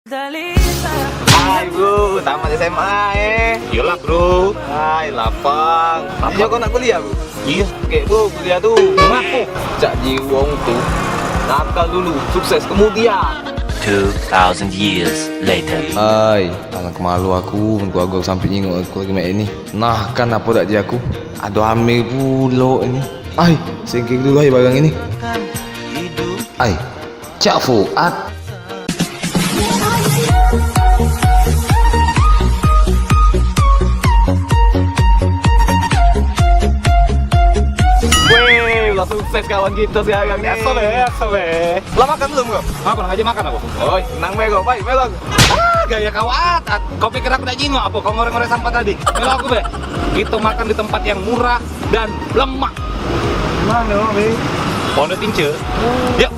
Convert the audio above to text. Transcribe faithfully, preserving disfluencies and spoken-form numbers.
Hai bro, tamat S M A eh. Iyalah bro. Hai lapang. Apa? Iyo kau nak kuliah bro? Iya. Oke bro, kuliah tu. Ngapo? Cak Jiwong tu nakal dulu, sukses kemudian. Two thousand years later. Ai, alangkah malu aku, men keluarga sampai nyingok aku lagi mak ini. Nah, kan apa dak di aku? Ado ame pulo ini. Ai, singkir dulu ai barang ini. Ai, Cak Fuad. Weh, lah sukses kawan kita sekarang ni. Biasa be, biasa be. Lah makan belum kau? Aku nak aja makan aku. Oi, tenang be kau, baik be lah. Ah, gaya kau At. Kau pikir aku dak jingok apa? Kau ngorek-ngorek sampah tadi. Melo aku be. Kita makan di tempat yang murah dan lemak. Mana be? Pondok Ince. Yuk.